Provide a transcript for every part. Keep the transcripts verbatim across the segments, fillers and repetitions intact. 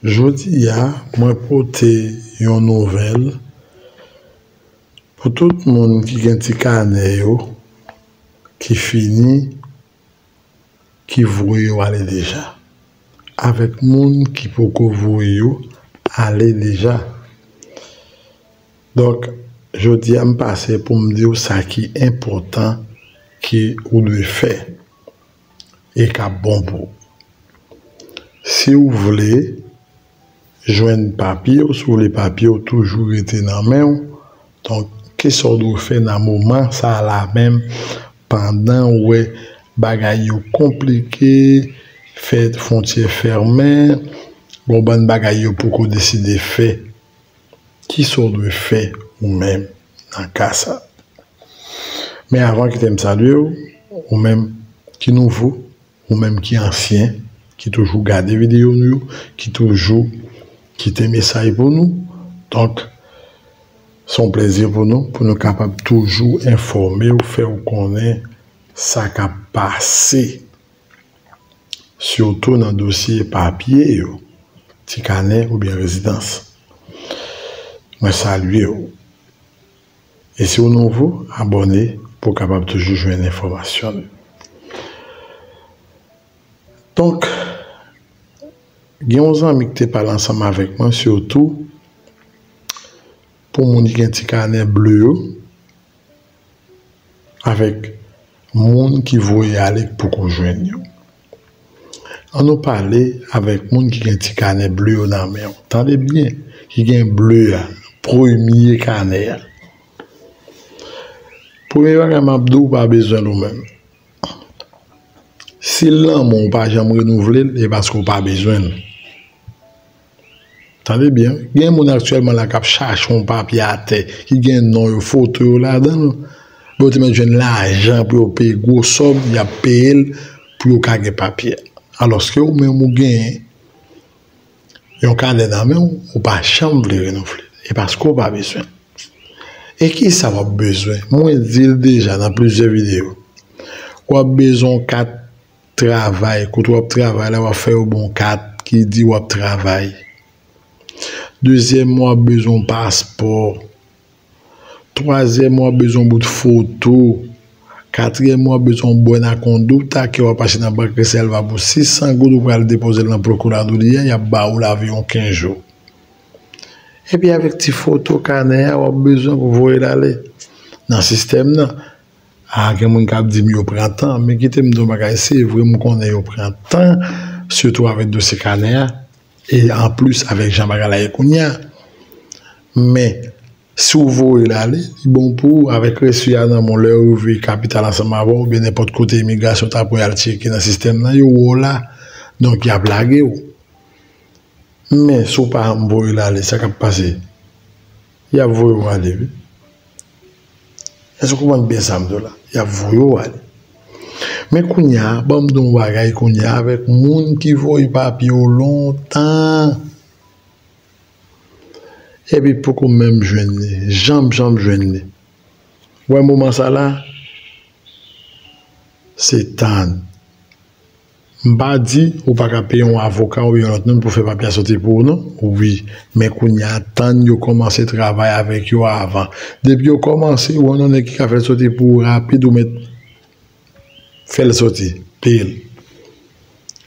Jodi a, mwen pote yon nouvèl pou tout moun ki gen ti kanè yo ki fini, ki voye yo ale deja, avèk moun ki poko voye yo ale deja. Donk, jodi a m pase pou m di w sa ki enpòtan ke ou dwe fè e k ap bon pou ou. Si w vle jwenn papye w, si w vle papye w toujou rete nan men w, donk, kisa w dwe fè nan moman sa a la menm, pandan w wè bagay yo konplike, fè fwontyè fèmen, gon bann bagay yo poko deside fè? Kisa w dwe fè ou menm nan ka sa? Men avan, kite m salye w, ou menm ki nouvo, ou menm ki ansyen, ki toujou gade videyo nou yo, ki toujou kite mesaj pou nou. Donk, se yon plezi pou nou, pou nou kapab toujou enfòme w, fè w konnen sa k ap pase, sitou nan dosye papye yo, ti kanè oubyen rezidans. Mwen salye w. E si w nouvo, abòne pou w kapab toujou jwenn enfòmasyon nou. Donk, gen yon zanmi ki te pale ansanm avèk mwen, sitou pou moun ki gen ti kanè ble yo, avèk moun ki voye ale k poko jwenn yo. Ann nou pale avèk moun ki gen ti kanè ble yo nan men yo. Tande byen, ki gen ble a, premye kanè a. Premye bagay m ap di w, ou pa bezwen l ou menm. Si l nan men w, ou pa janm renouvle l, e paske w pa bezwen l. Tande byen, gen moun aktyèlman la k ap chache yon papye atè ki gen non yo, foto yo ladan l. Bon, yo te mèt jwenn lajan pou yo peye gwo sòm, y ap peye l pou yo ka gen papye. Alòske ou menm ou genyen yon kanè nan men w, ou pa janm vle renouvle l. E paske w pa bezwen l. E kisa w ap bezwen? Mwen di l deja nan plizyè videyo. W ap bezwen yon kat travay. Kote w ap travay la, w ap fè yo ba w yon kat ki di w ap travay. Dezyèmman, w ap bezwen yon paspò. Twazyèmman, w ap bezwen yon bout foto. Katriyèmman, w ap bezwen yon bòn ak yon doub, ta ke w ap achte nan bank Reselva pou sis san goud, ou pral depoze l nan Procurador li a, y ap ba ou l aviwon kenz jou. Epi avèk ti foto kanè a, w ap bezwen pou voye l ale nan sistèm nan. A, gen moun k ap di m yo pran tan, men kite m di w yon bagay, se vre m konnen yo pran tan, sitou avèk dosye kanè a, e anplis avèk jan bagay la ye kounye a. Men, si w voye l ale, li bon pou ou, avèk resi a nan men w, lè yo rive kapital ansanm avè w, oubyen nenpòt kote imigrasyon ta pou y al tcheke nan sistèm nan, yo wè w la, donk y ap lage w. Men, si w pa janm voye l ale, sa k ap pase? Y ap voye w ale, wi. Èske w konprann byen sa m di w la? Y ap voye w ale. Men kounye a, ban m di w yon bagay kounye a, avèk moun ki voye papye yo lontan, epi poko menm jwenn li, janm, janm jwenn li. Ou wè moman sa la, se tann. M pa di ou pa ka peye yon avoka oubyen yon lòt moun pou fè papye a soti pou ou non. Wi, men kounye a, tann yo kòmanse travay avèk yo avan. Depi yo kòmanse, ou wè yon nèg ki ka fè l soti pou ou rapid, ou mèt fè l soti, peye l.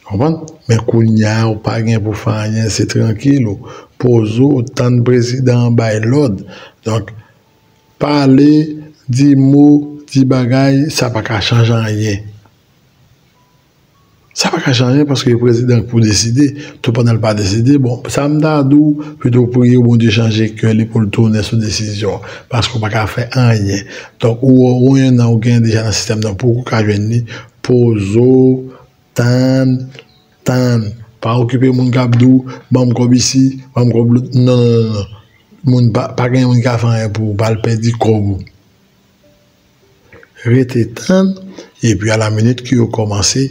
Konprann? Men kounye a, ou pa gen pou fè anyen, se trankil ou poze w, tann prezidan an bay lòd. Donk, pale, di mo, di bagay, sa pa ka chanje anyen. Sa pa ka chanje paske prezidan pou deside, tou pandan l pa deside. Bon, sa m ta di w, pito priye Bondye chanje kè li pou l tounen sou desizyon, paske w pa ka fè anyen. Donk, ou, ou, ou yon nan ou gen deja nan sistèm nan, poko ka jwenn li, poze w, tann, tann. Pa okipe moun k ap di w, ban m kòb isi, ban m kòb lòt. Non, non, non, non. Moun pa, pa gen moun ki ka fè anyen pou ou, pa al pèdi kòb ou. Rete tann, epi a la minit ke yo kòmanse,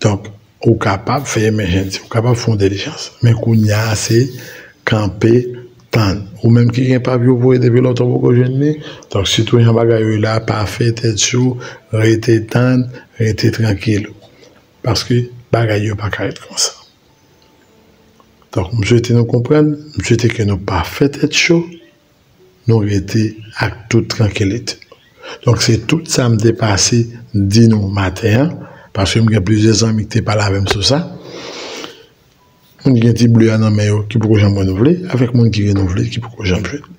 donk, ou kapab fè emèjensi, ou kapab fè yon dilijans. Men kounye a, se kanpe, tann. Ou menm ki gen papye w voye depi lontan ou poko jwenn li, donk, sitou jan bagay yo ye la, pa fè tèt cho, rete tann, rete trankil. Paske bagay yo pa ka ret konsa. Donk, m swete nou konprann, m swete ke nou pa fè tèt cho, nou rete ak tout trankilite. Donk, se tout sa m te pase di nou maten an, paske m gen plizyè zanmi ki te pale avè m sou sa. Moun ki gen ti ble a nan men yo, ki poko janm renouvle, avèk moun ki renouvle, ki poko janm jwenn.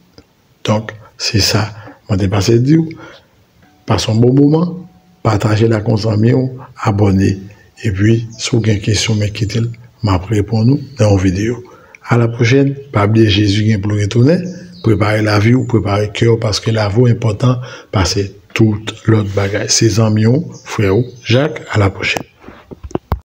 Donk, se sa mwen te pase di w. Pase yon bon moman, pataje l ak yon zanmi w, abòne. Epi, si w gen kesyon, men kite l, m ap reponn ou nan yon videyo. A la pwochèn, pa bliye Jezi gen pou l retounen, prepare lavi w, prepare kè w, paske lavi w enpòtan pase tout lòt bagay. Se zanmi w, frè w, Jak, a la pwochèn.